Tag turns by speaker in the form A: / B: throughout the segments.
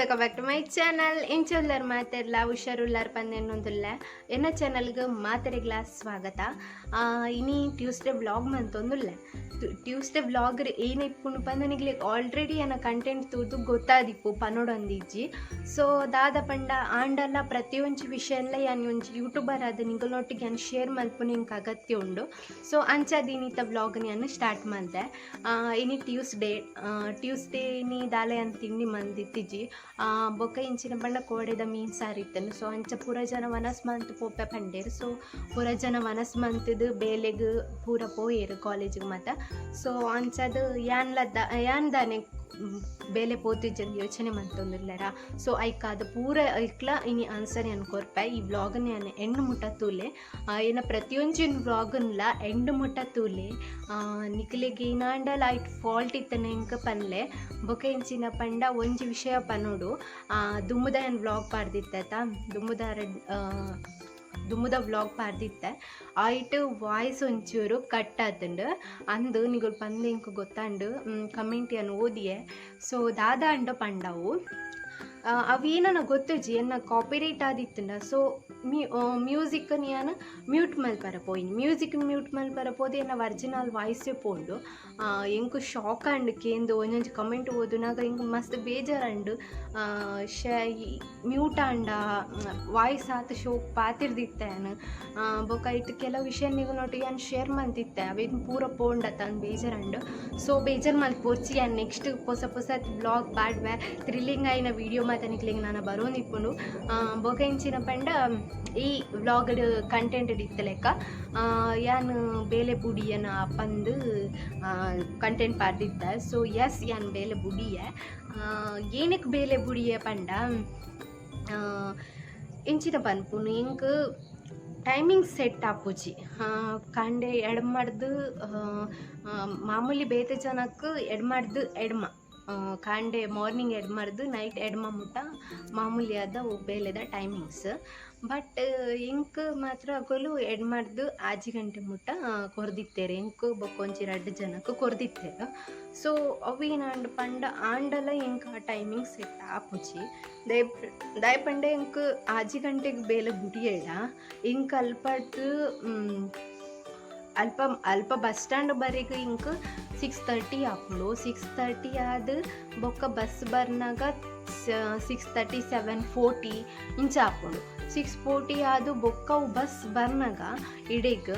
A: Welcome back to my channel. ಎಂಚ ಉಲ್ಲರ್ ಮಾತೆರ್ಲ? ಹುಷಾರುಲ್ಲಾರ್ ಪಂದೆನ್ನೊಂದುಲ್ಲ. ಎನ್ನ ಚಾನಲ್ಗೆ ಮಾತೆರೆಗ್ಲ ಸ್ವಾಗತ. ಇನಿ ಟ್ಯೂಸ್ಡೇ ವ್ಲಾಗ್ ಮಂತೊಂದುಲ್ಲ. ಟ್ಯೂಸ್ಡೇ ವ್ಲಾಗ್ ಏನ್ ಇಪ್ಪುಂಡು ಪಂದ್ ನಿಗ್ಲೆ ಆಲ್ರೆಡಿ ಎನ್ನ ಕಂಟೆಂಟ್ ತೂದು ಗೊತ್ತಾದಿಪ್ಪು, ಪನೊಡೊಂದಿಜ್ಜಿ. ಸೊ ದಾದ ಪಂಡ, ಆಂಡಲ ಪ್ರತಿಯೊಂಜಿ ವಿಷಯನ್ಲ ಯಾನ್ ಒಂಜಿ ಯೂಟ್ಯೂಬರ್ ಆದ್ ನಿಗಲ್ನೊಟ್ಟಿಗೆ ಯಾನ್ ಶೇರ್ ಮಲ್ಪುನ ಎಂಕ್ ಅಗತ್ಯ ಉಂಡು. ಸೊ ಅಂಚಾದ್ ಇನಿತ ವ್ಲಾಗ್ ಯಾನ್ ಸ್ಟಾರ್ಟ್ ಮಲ್ದೆ. ಇನಿ ಟ್ಯೂಸ್ಡೇ. ಟ್ಯೂಸ್ಡೇ ಇನಿ ದಾಲ ಯಾನ್ ತಿಂಡಿ ಮಲ್ದಿತ್ತಿಜಿ. ಬೊಕ್ಕ ಇಂಚಿನ ಪಂಡ, ಕೋಡೆದ ಮೀನ್ ಸಾರು ಇತ್ತಂಡ್. ಸೊ ಅಂಚ ಪೂರ ಜನ ವನಸ್ ಮಂತ್ ಪೋಪೆ ಪಂಡೆರ್. ಸೊ ಪೂರ ಜನ ವನಸ್ ಮಂತ್ದ್ ಬೇಲೆಗ್ ಪೂರ ಪೋಯೆರ್, ಕಾಲೇಜಿಗೆ ಮಾತ. ಸೊ ಅಂಚಾದ್ ಯಾನ್ಲ the ಯಾನ್ ದಾನೆ ಬೇಲೆ ಪೋತಿಜ್ಜಂದ್ ಯೋಚನೆ ಮಂತೊಂದುಲ್ಲೆರ. ಸೊ ಐಕಾದ್ ಪೂರ ಐಕ್ಲ ಇನಿ ಆನ್ಸರ್ ಯಾನ್ ಕೊರ್ಪೆ. ಈ ವ್ಲಾಗ್ನ ಯಾನ್ ಎಂಡ್ ಮುಟ್ಟ ತೂಲೆ. ಎನ್ನ ಪ್ರತಿಯೊಂಜಿನ ವ್ಲಾಗ್ನ್ಲ ಎಂಡ್ ಮುಟ್ಟ ತೂಲೆ. ನಿಕ್ಲೆಗ್ ಏನಾಂಡಲ ಐಟ್ ಫಾಲ್ಟ್ ಇತ್ತನ ಎಂಕ್ ಪನ್ಲೆ. ಬೊಕ ಎಂಚಿನ ಪಂಡ, ಒಂಜಿ ವಿಷಯ ಪನೊಡು. ದುಂಬುದ ಯಾನ್ ವ್ಲಾಗ್ ಪಾಡ್ದಿತ್ತೆ, ದುಂಬುದ ರಡ್ ದುಂಬುದ ವ್ಲಾಗ್ ಪಾಡ್ದಿತ್ತೆ. ಐಟ್ ವಾಯ್ಸ್ ಒಂಚೂರು ಕಟ್ ಆತುಂಡು ಅಂದ್ ನಿಗುಲು ಪಂದ್ ಎಂಕ್ ಗೊತ್ತಾಂಡ್. ಕಮೆಂಟ್ ಯಾನ್ ಓದಿಯೆ. ಸೊ ದಾದ ಅಂಡ ಪಂಡವು, ಅವು ಏನನ ಗೊತ್ತುಜಿ, ಎನ್ನ ಕಾಪಿರೈಟ್ ಆದಿತ್ತುಂಡ. ಸೊ ಮ್ಯೂಸಿಕ್ ಯಾನ್ ಮ್ಯೂಟ್ ಮಲ್ಪರ ಪೋಯಿನಿ. ಮ್ಯೂಸಿಕ್ ಮ್ಯೂಟ್ ಮಲ್ಪರ ಪೋದು ಎನ್ನ ಒರಿಜಿನಲ್ ವಾಯ್ಸೇ ಪೋಂಡು. ಎಂಕ್ ಶಾಕ್ ಆಂಡ್ ಕೇಂದು. ಒಂಜೊಂಜಿ ಕಮೆಂಟ್ ಓದುನಾಗ ಎಂಕ್ ಮಸ್ತ್ ಬೇಜಾರಾಂಡ್. ಶೇ, ಮ್ಯೂಟ್ ಆಂಡ ವಾಯ್ಸ್ ಆತ್ ಶೋಕ್ ಪಾತಿರ್ದಿತ್ತೆ ಯಾನ್. ಬೊಕ ಐಟ್ ಕೆಲವು ವಿಷಯ ನಿಗುಲ್ನೊಟ್ಟಿಗೆ ಯಾನ್ ಶೇರ್ ಮಂತಿತ್ತೆ, ಅವೆನ್ ಪೂರ ಪೋಂಡತ ಅಂದ್ ಬೇಜಾರಾಂಡ್. ಸೊ ಬೇಜಾರ್ ಮಲ್ಪೊರ್ಚಿ. ಯಾನ್ ನೆಕ್ಸ್ಟ್ ಪೊಸ ಪೊಸ ವ್ಲಾಗ್ ಪಾಡ್ವೆ. ಥ್ರಿಲ್ಲಿಂಗ್ ಆಯಿನ ವೀಡಿಯೋ ಮಾತ ನಿಕ್ಲೆಗ್ ನನ ಬರೋಂದಿಪ್ಪುಂಡು. ಬೊಕ ಎಂಚಿನ ಪಂಡ, ಈ ವ್ಲಾಗ್ಡ್ ಕಂಟೆಂಟ್ ಇತ್ತ ಲೆಕ್ಕ ಯಾನ್ ಬೇಲೆ ಬುಡಿಯನ ಪಂದ್ ಕಂಟೆಂಟ್ ಪಾಡ್ದಿತ್ತೆ. ಸೊ ಎಸ್, ಯಾನ್ ಬೇಲೆ ಬುಡಿಯೆ. ಏನಕ್ಕೆ ಬೇಲೆ ಬುಡಿಯೆ ಪಂಡ, ಎಂಚಿನ ಪನ್ಪುನು, ಎಂಕ್ ಟೈಮಿಂಗ್ ಸೆಟ್ ಆಪುಜಿ. ಕಾಂಡೆ ಎಡ್ಮಡ್ದು, ಮಾಮೂಲಿ ಬೇತೆ ಜನಕ್ಕೆ ಎಡ್ಮಡ್ದು ಎಡ್ಮ, ಕಾಂಡೆ ಮಾರ್ನಿಂಗ್ ಎಡ್ಮಡ್ದು ನೈಟ್ ಎಡ್ಮ ಮುಟ್ಟ ಮಾಮೂಲಿ ಆದ ಬೇಲೆದ ಟೈಮಿಂಗ್ಸ್. ಬಟ್ ಎಂಕ್ ಮಾತ್ರ ಅಕುಲು ಎಡ್ಮಡ್ದು 6 ಗಂಟೆ ಮುಟ್ಟ ಕೊರ್ದಿತ್ತೆರ್. ಎಂಕ್ ಬೊಕ್ಕೊಂಜಿ ರಡ್ಡ್ ಜನಕ್ಕೆ ಕೊರ್ದಿತ್ತೆರ್. ಸೊ ಅವು ಪಂಡ, ಆಂಡಲ ಎಂಕ್ ಆ ಟೈಮಿಂಗ್ ಸೆಟ್ ಆಪುಜಿ. ದಾಯೆ ದಾಯೆ ಪಂಡ, ಎಂಕ್ 6 ಗಂಟೆಗೆ ಬೇಲೆ ಬುಡಿಯೆಡ ಎಂಕ್ ಅಲ್ಪಡ್ದು ಅಲ್ಪ ಅಲ್ಪ ಬಸ್ ಸ್ಟ್ಯಾಂಡ್ ಬರೆಗ್ ಇಂಕ್ 6:30 ಆಪುಂಡು. 6:30 ಆದ್ ಬೊಕ್ಕ ಬಸ್ ಬರ್ನಾಗ 6:30, 7:40 ಇಂಚ ಆಪುಂಡು. 6:40 ಆದ್ ಬೊಕ್ಕ ಅವು ಬಸ್ ಬರ್ನಾಗ ಇಡೆಗ್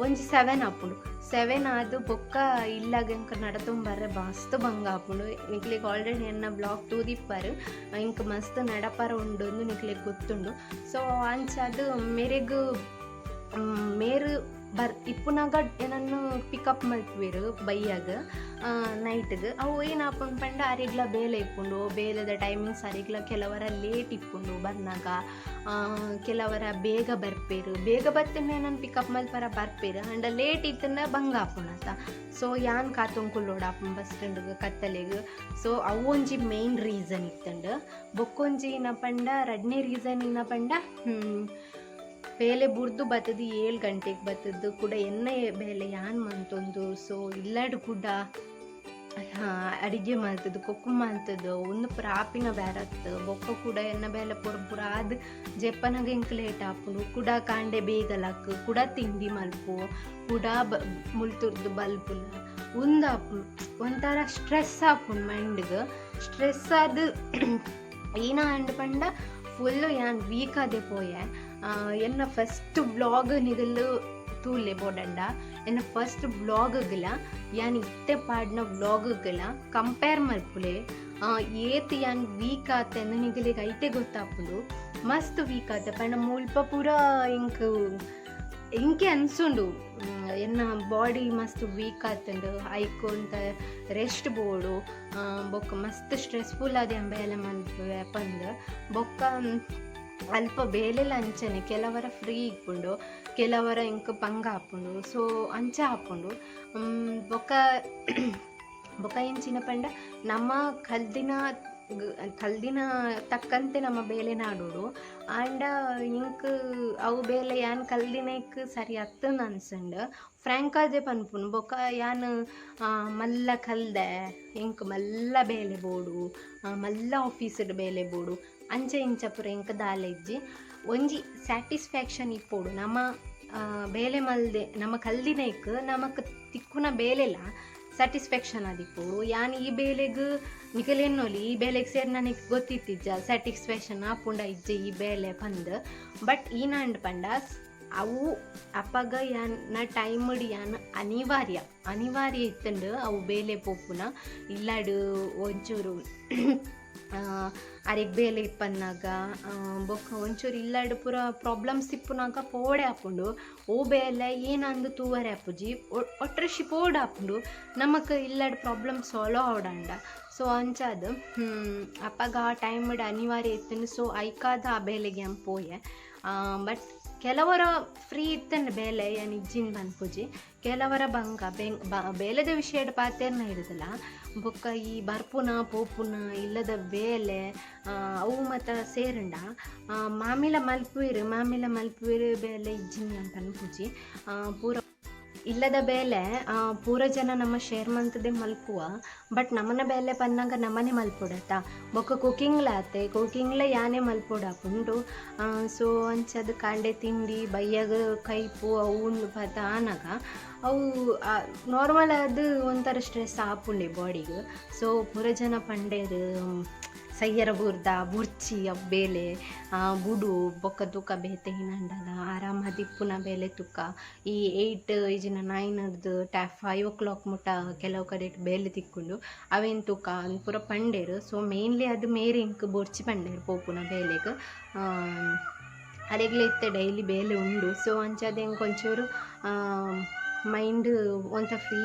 A: ಒಂಜಿ 7 ಆಪುಂಡು. 7 ಆದ್ ಬೊಕ್ಕ ಇಲ್ಲಗ್ ಎಂಕ್ ನಡತೊಂದು ಬರ್ರೆ ಮಸ್ತ್ ಬಂಗ ಆಪುಂಡು. ನಿಕ್ಲೆಗ್ ಆಲ್ರೆಡಿ ಎನ್ನ ವ್ಲಾಗ್ ತೂದಿಪ್ಪರ್, ಎಂಕ್ ಮಸ್ತ್ ನಡಪರ ಉಂಡು ಅಂದ್ ನಿಕ್ಲೆಗ್ ಗೊತ್ತುಂಡು. ಸೊ ಅಂಚಾದ್ ಮೇರೆಗ್ ಮೇರ್ ಬರ್ ಇಪ್ಪುನಾಗ ಎನನ್ ಪಿಕಪ್ ಮಲ್ಪುವೆರ್ ಬಯ್ಯಗ್, ನೈಟ್ಗ್. ಅವು ಏನಾಪುಂಡು ಪಂಡ, ಅರೆಗ್ಲ ಬೇಲೆ ಇಪ್ಪುಂಡು. ಬೇಲೆದ ಟೈಮಿಂಗ್ಸ್ ಅರೆಗ್ಲ ಕೆಲವರ ಲೇಟ್ ಇಪ್ಪುಂಡು ಬರ್ನಾಗ, ಕೆಲವರ ಬೇಗ ಬರ್ಪೆರ್. ಬೇಗ ಬತ್ತಿನ ಎನನ್ ಪಿಕಪ್ ಮಲ್ಪರ ಬರ್ಪೆರ್. ಆಂಡ ಲೇಟ್ ಇತ್ತಂಡ ಬಂಗ ಆಪುಂಡತ. ಸೊ ಯಾನ್ ಕಾತೊಂದು ಕುಲ್ಲೊಡಾಪುಂಡು ಬಸ್ ಸ್ಟ್ಯಾಂಡ್ಗ್ ಕತ್ತಲೆಗ್. ಸೊ ಅವು ಒಂಜಿ ಮೇನ್ ರೀಸನ್ ಇತ್ತಂಡ್. ಬೊಕ್ಕೊಂಜಿ ಏನ ಪಂಡ, ರಡ್ಡನೇ ರೀಸನ್ ಏನ ಪಂಡ, ಬೇಲೆ ಬುಡ್ದು ಬತ್ತದು, 7 ಗಂಟೆಗೆ ಬತ್ತದು ಕೂಡ ಎನ್ನ ಬೇಲೆ ಯಾನ್ ಮಂತೊಂದು, ಸೊ ಇಲ್ಲಡ್ ಕೂಡ ಅಡಿಗೆ ಮಲ್ತದು, ಕುಕ್ ಮಲ್ತದು, ಉಂದು ಪೂರ ಆಪಿನ ಬೇರತ್. ಬೊಕ್ಕ ಕೂಡ ಎನ್ನ ಬೇಲೆ ಪೂರ ಪೂರ ಆದ್ ಜೆಪ್ಪನಾಗ ಎಂಕ್ ಲೇಟ್ ಆಪುಂಡು. ಕುಡ ಕಾಂಡೆ ಬೇಗ ಲಕ್ಕ್, ಕುಡ ತಿಂಡಿ ಮಲ್ಪು, ಕುಡ ಬ ಮುಲ್ತುರ್ದು ಬಲ್ಪುಲ, ಉಂದು ಆಪುಂಡು. ಒಂಥರ ಸ್ಟ್ರೆಸ್ ಆಪುಂಡು ಮೈಂಡ್ಗ್. ಸ್ಟ್ರೆಸ್ ಆದ್ ಏನ ಆಂಡ್ ಪಂಡ, ಫುಲ್ ಯಾನ್ ವೀಕ್ ಆದೆ ಪೋಯೆ. ಎನ್ನ ಫಸ್ಟ್ ವ್ಲಾಗ್ ನಿಗಲು ತೂಲೆ ಬೋಡಂಡ. ಎನ್ನ ಫಸ್ಟ್ ವ್ಲಾಗ್ಲ ಯಾನ್ ಇತ್ತೆ ಪಾಡ್ನ ವ್ಲಾಗ್ಲ ಕಂಪೇರ್ ಮಲ್ಪುಲೆ. ಏತ್ ಯಾನ್ ವೀಕ್ ಆತೆ ನಿಗಲೆಗ್ ಐತೆ ಗೊತ್ತಾಪುಂಡು. ಮಸ್ತ್ ವೀಕ್ ಆತೆ ಪಂಡ, ಮುಲ್ಪ ಪೂರ ಎಂಕ್ ಎಂಕೆ ಅನ್ಸುಂಡು, ಎನ್ನ ಬಾಡಿ ಮಸ್ತ್ ವೀಕ್ ಆತುಂಡು, ಐಕ್ ಒಂತೆ ರೆಸ್ಟ್ ಬೋಡು, ಬೊಕ್ಕ ಮಸ್ತ್ ಸ್ಟ್ರೆಸ್ಫುಲ್ ಆದ್ ಯಾನ್ ಬೇಲೆ ಮಲ್ಪುವೆ ಪಂದ್. ಬೊಕ್ಕ ಅಲ್ಪ ಬೇಲೆಲ ಅಂಚನೆ, ಕೆಲವರ ಫ್ರೀ ಇಪ್ಪುಂಡು, ಕೆಲವರ ಎಂಕ್ ಬಂಗ ಆಪುಂಡು. ಸೊ ಅಂಚ ಆಪುಂಡು. ಬೊಕ್ಕ ಬೊಕ್ಕ ಎಂಚಿನ ಪಂಡ, ನಮ್ಮ ಕಲ್ದಿನ ಕಲ್ದಿನ ತಕ್ಕಂತೆ ನಮ್ಮ ಬೇಲೆ ನಾಡೋಡು. ಆಂಡ ಎಂಕ್ ಅವು ಬೇಲೆ ಯಾನ್ ಕಲ್ದಿನೈಕ್ ಸರಿ ಅತ್ತಂದ್ ಅನ್ಸಂಡ್ ಫ್ರ್ಯಾಂಕ್ ಆದೇ ಪನ್ಪುನು. ಬೊಕ ಯಾನ್ ಮಲ್ಲ ಕಲ್ದೆ ಎಂಕ್ ಮಲ್ಲ ಬೇಲೆ ಬೋಡು, ಮಲ್ಲ ಆಫೀಸ್ಡ್ ಬೇಲೆ ಬೋಡು, ಅಂಚ ಇಂಚ ಪೂರ ಎಂಕ್ ದಾಲ ಇಜ್ಜಿ. ಒಂಜಿ ಸ್ಯಾಟಿಸ್ಫ್ಯಾಕ್ಷನ್ ಇಪ್ಪೊಡು ನಮ ಬೇಲೆ ಮಲ್ದೆ ನಮ ಕಲ್ದಿನೈಕ್ ನಮಕ್ ತಿಕ್ಕುನ ಬೇಲೆಲ ಸ್ಯಾಟಿಸ್ಫ್ಯಾಕ್ಷನ್ ಆದಿಪ್ಪೊಡು. ಯಾನ್ ಈ ಬೇಲೆಗ್ ನಿಕಲೆನ್ನೊಲಿ ಈ ಬೇಲೆಗ್ ಸೇರಿ ನನಗೆ ಗೊತ್ತಿತ್ತಿಜ್ಜ ಸ್ಯಾಟಿಸ್ಫ್ಯಾಕ್ಷನ್ ಆಪುಂಡ ಇಜ್ಜೆ ಈ ಬೇಲೆ ಪಂದ್. ಬಟ್ ಈನಾಂಡ್ ಪಂಡ ಅವು ಅಪಗ ಯಾನ್ ಟೈಮ್ಡ್ ಯಾನ್ ಅನಿವಾರ್ಯ ಅನಿವಾರ್ಯ ಇತ್ತುಂಡು ಅವು ಬೇಲೆ ಪೋಪುನ. ಇಲ್ಲಡ್ ಒಂಚೂರು ಅರೆಗ್ ಬೇಲೆ ಇಪ್ಪನ್ನಾಗ ಬೊಕ್ಕ ಒಂಚೂರು ಇಲ್ಲಡ್ ಪೂರ ಪ್ರಾಬ್ಲಮ್ಸ್ ಇಪ್ಪುನಾಗ ಪೋವಡೆ ಆಪುಂಡು. ಓ ಬೇಲೆ ಏನಂದು ತೂವರೆ ಆಪುಜಿ, ಒಟ್ರಶಿ ಪೋಡ್ ಆಪುಂಡು ನಮಕ್ ಇಲ್ಲಡ್ ಪ್ರಾಬ್ಲಮ್ ಸಾಲ್ವ್ ಆವಡಂಡ. ಸೊ ಅಂಚಾದ್ ಅಪಗ ಆ ಟೈಮ್ಡ್ ಅನಿವಾರ್ಯ ಇತ್ತುಂಡು. ಸೊ ಐಕಾದ ಆ ಬೇಲೆಗೆ ಯಾನ್ ಪೋಯೆ. ಬಟ್ ಕೆಲವರ ಫ್ರೀ ಇತ್ತಂಡ್ ಬೇಲೆ, ಯಾನ್ ಇಜ್ಜಿನ್ ಪನ್ಪುಜಿ. ಕೆಲವರ ಬಂಗ ಬೇಲೆದ ವಿಷಯಡ್ ಪಾತೆರ್ನ ಇರುದಿಲ್ಲ. ಬೊಕ್ಕ ಈ ಬರ್ಪುನ ಪೋಪುನ ಇಲ್ಲದ ಬೇಲೆ ಅವು ಮಾತ ಸೇರಂಡ ಮಾಮಿಲ ಮಲ್ಪುವೆರ್ ಮಾಮಿಲ ಮಲ್ಪುವೆರ್ ಬೇಲೆ ಇಜ್ಜಿನ್ ಯಾನ್ ಪನ್ಪುಜಿ. ಪೂರ ಇಲ್ಲದ ಬೇಲೆ ಪೂರ ಜನ ನಮ್ಮ ಶೇರ್ ಮಂತದೆ ಮಲ್ಪುವ. ಬಟ್ ನಮನ ಬೇಲೆ ಪನ್ನಗ ನಮನೆ ಮಲ್ಪೊಡತ್ತ. ಬೊಕ್ಕ ಕುಕಿಂಗ್ಲ ಆತೆ ಕುಕಿಂಗ್ಲ ಯಾನೇ ಮಲ್ಪೊಡಾಪುಂಡು. ಸೊ ಅಂಚಾದ್ ಕಾಂಡೆ ತಿಂಡಿ ಬಯ್ಯಗ್ ಕೈಪು ಅವು ಉಂಡು ಪದ ಆನಗ ಅವು ನಾರ್ಮಲ್ ಆದ್ ಒಂಥರ ಸ್ಟ್ರೆಸ್ ಆಪುಂಡೆ ಬಾಡಿಗ್. ಸೊ ಪೂರ ಜನ ಪಂಡೇರ್ ಸಯ್ಯರ ಬೂರ್ದ ಬೊರ್ಚಿ ಅವು ಬೇಲೆ ಬುಡು ಬೊಕ್ಕ ತೂಕ ಬೇತೆ ಏನಂಡಲ ಆರಾಮಾದಿಪ್ಪುನ ಬೇಲೆ ತುಕ್ಕ. ಈ 8 ಇಜಿನ 9 ರ್ದ್ 5 ಓ ಕ್ಲಾಕ್ ಮುಟ್ಟ ಕೆಲವು ಕಡೆಟ್ ಬೇಲೆ ತಿಕ್ಕುಂಡು ಅವೇನ್ ತೂಕ ಅಂದ್ ಪೂರ ಪಂಡೇರ್. ಸೊ ಮೇನ್ಲಿ ಅದು ಮೇರ್ ಎಂಕ್ ಬೊರ್ಚಿ ಪಂಡೇರ್ ಪೋಪುನ ಬೇಲೆಗ್. ಅರೆಗ್ಲ ಇತ್ತೆ ಡೈಲಿ ಬೇಲೆ ಉಂಡು. ಸೊ ಅಂಚಾದ್ ಎಂಕ್ ಒಂಚೂರು ಮೈಂಡ್ ಒಂತ ಫ್ರೀ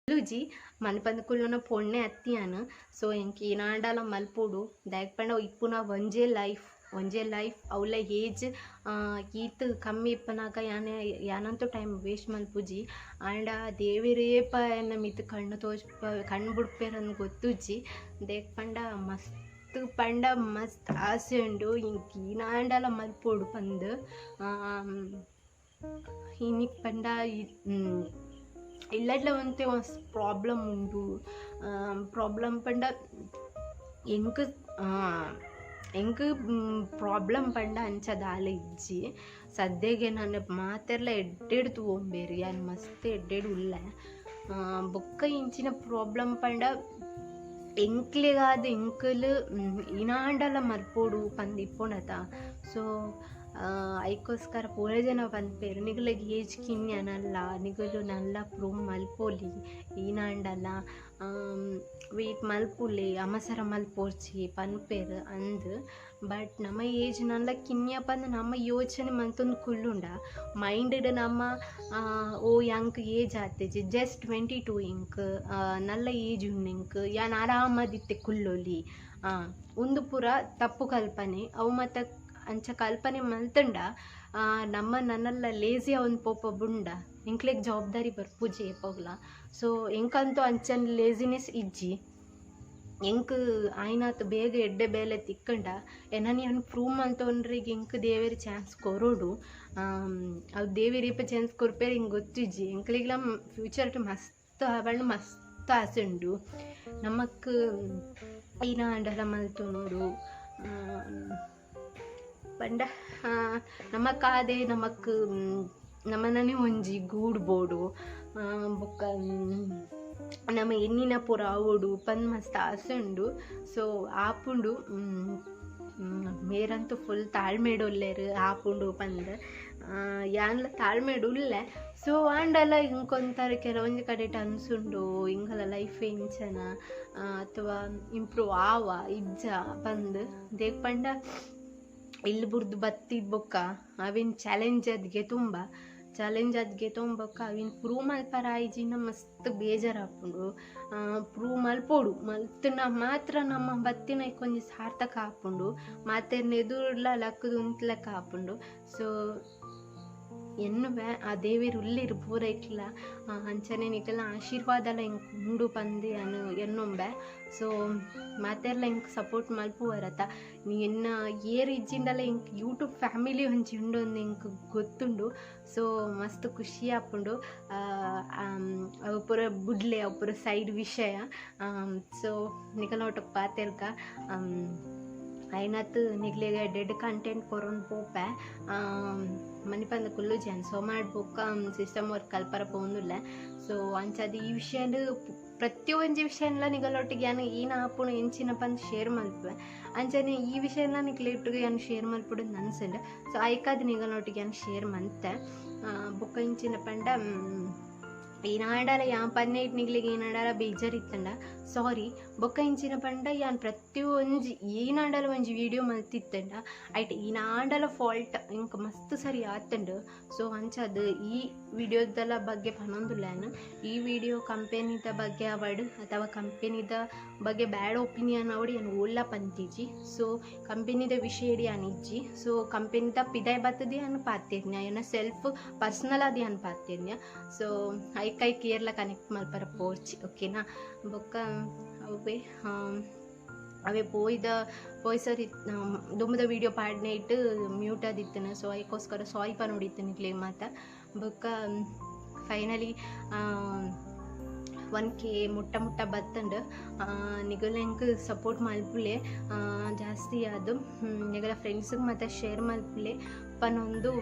A: ಕುಲ್ಲುಜಿ ಮನ್ಪಂದ ಕುಲ್ಲುನ ಪೊಣ್ಣೆ ಅತ್ತಿಯಾನ. ಸೊ ಎಂಕ್ ಏನಾಂಡಲ ಮಲ್ಪೊಡು ದಾಯೆಗ್ ಪಂಡ ಇಪ್ಪುನ ಒಂಜೇ ಲೈಫ್ ಒಂಜೇ ಲೈಫ್ ಅವ್ಲ ಏಜ್ ಈತ್ ಕಮ್ಮಿ ಇಪ್ಪುನಗ ಯಾನಂತೂ ಟೈಮ್ ವೇಸ್ಟ್ ಮಲ್ಪುಜಿ. ಆಂಡ ದೇವೆರೇಪ ಎನ್ನ ಮಿತ್ತ್ ಕಣ್ಣು ತೋಜ್ಪ ಕಣ್ಣು ಬುಡ್ಪೆರಂದ್ ಗೊತ್ತುಜ್ಜಿ. ದಾಯೆಗ್ ಪಂಡ ಮಸ್ತ್ ಪಂಡ ಮಸ್ತ್ ಆಸೆ ಉಂಡು ಎಂಕ್ ಏನಾಂಡಲ ಮಲ್ಪೊಡು ಪಂದ್. ಇನಿಕ್ ಪಂಡ ಇಲ್ಲಡ್ಲ ಒಂತೆ ಪ್ರಾಬ್ಲಮ್ ಉಂಡು. ಪ್ರಾಬ್ಲಮ್ ಪಂಡ ಎಂಕ್ ಎಂಕ್ ಪ್ರಾಬ್ಲಮ್ ಪಂಡ ಅಂಚ ದಾಲ ಇಜ್ಜಿ. ಸದ್ಯಗೆ ನನ ಮಾತೆರ್ಲ ಎಡ್ಡೆಡ್ ತೂವೊಂಬೆರ್, ಯಾನ್ ಮಸ್ತ್ ಎಡ್ಡೆಡ್ ಉಲ್ಲೆ. ಬೊಕ್ಕ ಇಂಚಿನ ಪ್ರಾಬ್ಲಮ್ ಪಂಡ ಎಂಕ್ಲೆಗಾದ್ ಎಂಕುಲು ಏನಾಂಡಲ ಮಲ್ಪೊಡು ಪಂದ್ ಇಪ್ಪುಂಡತ. ಸೊ ಐಕೋಸ್ಕರ ಪೂರ ಜನ ಪನ್ಪೆರ್ ನಿಗುಲೆಗ್ ಏಜ್ ಕಿನ್ಯನಲ್ಲ ನಿಗುಲು ನಲ್ಲ ಪ್ರೂವ್ ಮಲ್ಪೊಲಿ ಏನಾಂಡಲ ವೇಟ್ ಮಲ್ಪುಲೆ ಅಮಸರ ಮಲ್ಪೊರ್ಚಿ ಪನ್ಪೆರ್ ಅಂದ್. ಬಟ್ ನಮ್ಮ ಏಜ್ ನಲ್ಲ ಕಿನ್ಯ ಪಂದ್ ನಮ್ಮ ಯೋಚನೆ ಮಲ್ತೊಂದು ಕುಲ್ಲುಂಡ ಮೈಂಡ್ ನಮ್ಮ ಓ ಎಂಕ್ ಏಜ್ ಆತಿಜಿ ಜಸ್ಟ್ 22 ಎಂಕ್ ನಲ್ಲ ಏಜ್ ಉಂಡು ಎಂಕ್ ಯಾನ್ ಆರಾಮದಿತ್ತೆ ಕುಲ್ಲೊಲಿ ಉಂದು ಪೂರ ತಪ್ಪು ಕಲ್ಪನೆ. ಅವು ಮಾತ ಅಂಚ ಕಲ್ಪನೆ ಮಲ್ತಂಡ ನಮ್ಮ ನನಲ್ಲ ಲೇಜಿ ಆವೊಂದು ಪೋಪ ಬುಂಡ ಎಂಕ್ಲೆಗ್ ಜವಾಬ್ದಾರಿ ಬರ್ಪುಜಿ ಏಪೊಗ್ಲ. ಸೊ ಎಂಕಂತೂ ಅಂಚನ್ ಲೇಜಿನೆಸ್ ಇಜ್ಜಿ. ಎಂಕ್ ಆಯ್ನಾತ್ ಬೇಗ ಎಡ್ಡೆ ಬೇಲೆ ತಿಕ್ಕಂಡ ಎನನ್ ಯಾನ್ ಪ್ರೂವ್ ಮಲ್ತೊನ್ರೆಗ್ ಎಂಕ್ ದೇವೆರ್ ಚಾನ್ಸ್ ಕೊರೊಡು. ಅವು ದೇವೆರ್ ಏಪ ಚಾನ್ಸ್ ಕೊರ್ಪೆರ್ ಎಂಕ್ ಗೊತ್ತಿಜ್ಜಿ. ಎಂಕ್ಲೆಗ್ಲ ಫ್ಯೂಚರ್ ಮಸ್ತ್ ಆವಡ್ ಮಸ್ತ್ ಆಸೆ ಉಂಡು ನಮಕ್ ಏನಾಂಡಲ ಮಲ್ತೊನೊಡು ಪಂಡ ನಮಕಾದೆ ನಮಕ್ ನಮನನೆ ಒಂಜಿ ಗೂಡು ಬೋಡು ಬೊಕ್ಕ ನಮ ಎನ್ನಿನ ಪೂರ ಆವೊಡು ಪಂದ್ ಮಸ್ತ್ ಆಸೆ ಉಂಡು. ಸೊ ಆಪುಂಡು ಮೇರಂತೂ ಫುಲ್ ತಾಳ್ಮೆಡ್ ಉಲ್ಲೆರ್ ಆಪುಂಡು ಪಂದ್. ಯಾನ್ಲ ತಾಳ್ಮೆಡ್ ಉಲ್ಲೆ. ಸೊ ಆಂಡಲ ಇಂಕೊಂತರ ಕೆಲವೊಂಜಿ ಕಡೆಟ್ ಅನ್ಸುಂಡು ಇಂಗಲ ಲೈಫ್ ಇಂಚನ ಅಥವಾ ಇಂಪ್ರೂವ್ ಆವ ಇಜ್ಜ ಪಂದ್. ದೇಗ್ ಪಂಡ ಇಲ್ಲ್ ಬುಡ್ದು ಬತ್ತಿದ್ ಬೊಕ್ಕ ಅವೆನ್ ಚಾಲೆಂಜ್ ಅದ್ಗೆ ತುಂಬ ಚಾಲೆಂಜ್ ಅದ್ಗೆ ತೊಂಬೊಕ್ಕ ಅವೆನ್ ಪ್ರೂವ್ ಮಲ್ಪರ ಆಯ್ಜಿನ ಮಸ್ತ್ ಬೇಜಾರಾಪುಂಡು. ಪ್ರೂವ್ ಮಲ್ಪೊಡು ಮಲ್ತ್ಂಡ ಮಾತ್ರ ನಮ್ಮ ಬತ್ತಿನ ಒಂಜಿ ಸಾರ್ಥಕ ಆಪುಂಡು, ಮಾತೆರ್ನ ಎದುರುಡ್ಲ ಲಕ್ಕುದು ಉಂತ್ಲೆಕ್ಕ ಆಪುಂಡು. ಸೊ ಎನ್ನುವೆ ಆ ದೇವೆರ್ ಉಲ್ಲೆರ್ ಪೂರೈಕ್ಲ ಅಂಚನೆ ನಿಕಲ್ನ ಆಶೀರ್ವಾದಲ ಎಂಕ್ ಉಂಡು ಪಂದ್ ಯಾನ್ ಎನ್ನೊಂಬೆ. ಸೊ ಮಾತೆರ್ಲ ಎಂಕ್ ಸಪೋರ್ಟ್ ಮಲ್ಪುವರತ ಎನ್ನ ಏರ್ ಇಜ್ಜಿಂಡಲ ಎಂಕ್ ಯೂಟ್ಯೂಬ್ ಫ್ಯಾಮಿಲಿ ಒಂಜಿ ಉಂಡು ಅಂದ್ ಎಂಕ್ ಗೊತ್ತುಂಡು. ಸೊ ಮಸ್ತ್ ಖುಷಿ ಆಪುಂಡು. ಅವು ಪೂರ ಬುಡ್ಲೆ ಅವು ಪೂರ ಸೈಡ್ ವಿಷಯ. ಸೊ ನಿಕಲ್ನ ಒಟ್ಟುಗ್ ಪಾತೆರ್ಗ ಆಯ್ನಾತ್ ನಿಕ್ಲೆಗ್ ಎಡ್ಡೆಡ್ ಕಂಟೆಂಟ್ ಕೊರೊಂದು ಪೋಪೆ. ಮನಿಪಂದ ಕುಲ್ಲುಜಿ ಯಾನ್ ಸೋಮಾರ್ ಬೊಕ್ಕ ಸಿಸ್ಟಮ್ ವರ್ಕ್ ಕಲ್ಪರ ಪೋವೊಂದುಲ್ಲೆ. ಸೊ ಅಂಚಾದ್ ಈ ವಿಷಯಡ್ ಪ್ರತಿಯೊಂಜಿ ವಿಷಯನ್ಲ ನಿಗಲೊಟ್ಟಿಗೆ ಯಾನ್ ಏನ್ ಆಪುಂಡು ಎಂಚಿನ ಪಂದ್ ಶೇರ್ ಮಲ್ಪುವೆ. ಅಂಚನೆ ಈ ವಿಷಯನ್ಲ ನಿಕ್ಲೆೊಟ್ಟಿಗೆ ಯಾನ್ ಶೇರ್ ಮಲ್ಪೊಡು ಅನ್ಸುಂಡು. ಸೊ ಐಕಾದ್ ನಿಗಲೊಟ್ಟಿಗೆ ಯಾನ್ ಶೇರ್ ಮಲ್ತೆ. ಬೊಕ್ಕ ಇಂಚಿನ ಪಂಡ ಏನಾಂಡಲ ಯಾನ್ ಪನ್ನೆ ನಿಕ್ಲೆಗ್ ಏನಾಂಡಲ ಬೇಜಾರ್ ಇತ್ತಂಡ ಸಾರಿ. ಬೊಕ್ಕ ಇಂಚಿನ ಪಂಡ ಯಾನ್ ಪ್ರತಿಯೊಂಜಿ ಏನಾಂಡಲ ಒಂಜಿ ವಿಡಿಯೋ ಮಲ್ತಿತ್ತಂಡ ಐಟ್ ಏನಾಂಡಲ ಫಾಲ್ಟ್ ಎಂಕ್ ಮಸ್ತ್ ಸರಿ ಆತುಂಡು. ಸೊ ಅಂಚಾದ್ ಈ ವಿಡಿಯೋದಲ ಬಗ್ಗೆ ಪನೊಂದುಲ್ಲೆ ಯಾನ್. ಈ ವಿಡಿಯೋ ಕಂಪೆನಿದ ಬಗ್ಗೆ ಆವಡ್ ಅಥವಾ ಕಂಪೆನಿದ ಬಗ್ಗೆ ಬ್ಯಾಡ್ ಒಪಿನಿಯನ್ ಆವಡ್ ಯಾನ್ ಓಲ್ಲ ಪಂತಿಜಿ. ಸೊ ಕಂಪೆನಿದ ವಿಷಯಡ್ ಯಾನ್ ಇಜ್ಜಿ. ಸೊ ಕಂಪೆನಿದ ಪಿದಾಯ್ ಬತ್ತುದು ಯಾನ್ ಪಾತೆರ್ನ ಎನ್ನ ಸೆಲ್ಫ್ ಪರ್ಸನಲ್ ಆದ್ ಯಾನ್ ಪಾತೆರ್ನ. ಸೊ ಐಕ್ ಐಕ್ ಏರ್ಲ ಕನೆಕ್ಟ್ ಮಲ್ಪರ ಪೋರ್ಚಿ ಓಕೆನಾ. ಬೊಕ್ಕ ಅವೇ ಅವೇ ಪೋಯ್ದ ಪೋಯ್ ಸರಿ ದುಂಬುದ ವಿಡಿಯೋ ಪಾಡ್ನೆ ಇಟ್ಟು ಮ್ಯೂಟ್ ಆದಿತ್ತನ. ಸೊ ಐಕೋಸ್ಕರ ಸಾರಿ ಪನೊಡಿತ್ತು ನಿಕ್ಲೆಗ್ ಮಾತ. ಬೊಕ್ಕ ಫೈನಲಿ 1K ಮುಟ್ಟ ಮುಟ್ಟ ಬತ್ತುಂಡು. ನಿಗಲ್ ಎಂಕ್ ಸಪೋರ್ಟ್ ಮಲ್ಪುಲೆ ಜಾಸ್ತಿ ಆದ್ ನಿಗಲ ಫ್ರೆಂಡ್ಸ್ಗ್ ಮಾತ ಶೇರ್ ಮಲ್ಪುಲೆ ಪನೊಂದು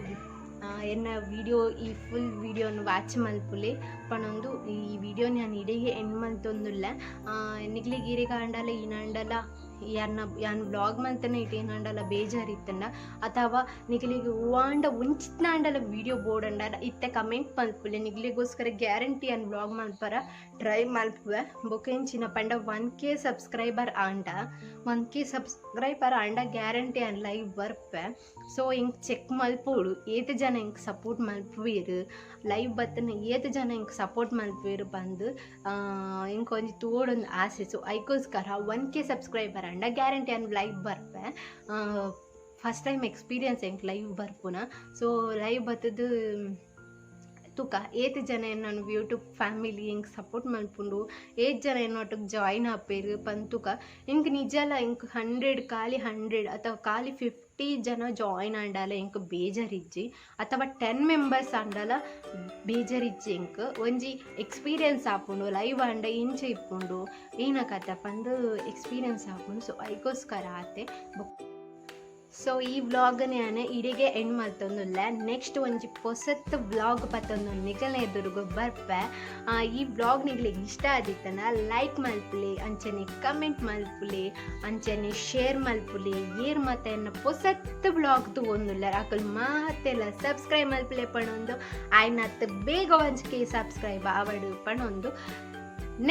A: ಎನ್ನ ವಿಡಿಯೋ ಈ ಫುಲ್ ವಿಡಿಯೋನು ವಾಚ್ ಮಲ್ಪುಲೆ ಪನೊಂದು ಈ ವಿಡಿಯೋನ ಯಾನ್ ಇಡೆಗೆ ಎಂಡ್ ಮಲ್ತೊಂದುಲ್ಲೆ. ನಿಕ್ಲೆಗ್ ಈರೆಗ್ ಆಂಡಲ ಈನಾಂಡಲ ಯಾನ್ನ ಯಾನ್ ವ್ಲಾಗ್ ಮಲ್ತನ ಇಟ್ಟು ಏನಾಂಡಲ ಬೇಜಾರು ಇತ್ತಂಡ ಅಥವಾ ನಿಗಲಿಗೆ ಹೂವಾಂಡ ಒಂಚಿತ್ನಾಂಡಲ ವಿಡಿಯೋ ಬೋಡಂಡ ಇತ್ತೆ ಕಮೆಂಟ್ ಮಲ್ಪುಲೆ. ನಿಗಲಿಗೋಸ್ಕರ ಗ್ಯಾರಂಟಿ ಯಾನ್ ವ್ಲಾಗ್ ಮಲ್ಪರ ಟ್ರೈ ಮಲ್ಪುವೆ. ಬೊಕ ಎಂಚಿನ ಪಂಡ 1K ಸಬ್ಸ್ಕ್ರೈಬರ್ ಆಂಡ, 1K ಸಬ್ಸ್ಕ್ರೈಬರ್ ಆಂಡ ಗ್ಯಾರಂಟಿ ಯಾನ್ ಲೈವ್ ಬರ್ಪೆ. ಸೊ ಎಂಕ್ ಚೆಕ್ ಮಲ್ಪೊಡು, ಏತ್ ಜನ ಎಂಕ್ ಸಪೋರ್ಟ್ ಮಲ್ಪುವೆರ್, ಲೈವ್ ಬತ್ತನ ಏತ್ ಜನ ಎಂಕ್ ಸಪೋರ್ಟ್ ಮಲ್ಪುವೆರ್ ಪಂದ್ ಎಂಕ್ ಒಂಜಿ ತೂವೊಡೊಂದು ಆಸೆ. ಸೊ ಐಕೋಸ್ಕರ 1K ಸಬ್ಸ್ಕ್ರೈಬರ್ ಆಂಡ ಗ್ಯಾರಂಟಿ ಯಾನ್ ಲೈವ್ ಬರ್ಪೆ. ಫಸ್ಟ್ ಟೈಮ್ ಎಕ್ಸ್ಪೀರಿಯನ್ಸ್ ಎಂಕ್ ಲೈವ್ ಬರ್ಪುನ. ಸೊ ಲೈವ್ ಬತ್ತದು ತೂಕ ಏತ್ ಜನ ಎನ್ನನ್ ಯೂಟ್ಯೂಬ್ ಫ್ಯಾಮಿಲಿ ಎಂಕ್ ಸಪೋರ್ಟ್ ಮಲ್ಪುಂಡು, ಏತ್ ಜನ ಎನ್ನೊಟ್ಟಿಗೆ ಜಾಯಿನ್ ಆಪೆರ್ ಪಂದ್ ತೂಕ. ಎಂಕ್ ನಿಜಲ ಎಂಕ್ 100, ಖಾಲಿ 100 ಅಥವಾ ಖಾಲಿ 50 ಜನ ಜಾಯಿನ್ ಆಂಡಲ ಎಂಕ್ ಬೇಜಾರಿಜ್ಜಿ, ಅಥವಾ 10 ಮೆಂಬರ್ಸ್ ಆಂಡಲ ಬೇಜಾರಿಜ್ಜಿ. ಎಂಕ್ ಒಂಜಿ ಎಕ್ಸ್ಪೀರಿಯನ್ಸ್ ಆಪುಂಡು, ಲೈವ್ ಆಂಡ ಇಂಚ ಇಪ್ಪುಂಡು, ಏನ ಕತೆ ಪಂದ್ ಎಕ್ಸ್ಪೀರಿಯನ್ಸ್ ಆಪುಂಡು. ಸೊ ಐಕೋಸ್ಕರ ಆತೆ. ಸೊ ಈ ವ್ಲಾಗ್ನ ಯಾನ್ ಇಡೆಗೆ ಎಂಡ್ ಮಲ್ತೊಂದುಲ್ಲೆ. ನೆಕ್ಸ್ಟ್ ಒಂಜಿ ಪೊಸತ್ ವ್ಲಾಗ್ ಪತ್ತೊಂದು ನಿಗಲ್ನ ಎದುರುಗು ಬರ್ಪೆ. ಈ ವ್ಲಾಗ್ ನಿಗ್ಲಿಗೆ ಇಷ್ಟ ಆದಿತ್ತನ ಲೈಕ್ ಮಲ್ಪುಲೆ, ಅಂಚನೆ ಕಮೆಂಟ್ ಮಲ್ಪುಲೆ, ಅಂಚನೆ ಶೇರ್ ಮಲ್ಪುಲೆ. ಏರ್ ಮತ್ತೆ ಎನ್ನ ಪೊಸತ್ ವ್ಲಾಗ್ ತೂವೊಂದುಲ್ಲೆರ್ ಅಕುಲು ಮಾತೆಲ್ಲ ಸಬ್ಸ್ಕ್ರೈಬ್ ಮಲ್ಪುಲೆ ಪಣೊಂದು, ಆಯ್ನತ್ ಬೇಗ 1K ಸಬ್ಸ್ಕ್ರೈಬ್ ಆವಡು ಪಣೊಂದು,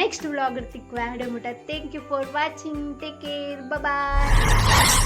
A: ನೆಕ್ಸ್ಟ್ ವ್ಲಾಗ್ ತಿಕ್ವೆ. ಮುಟ thank you for watching, take care, bye.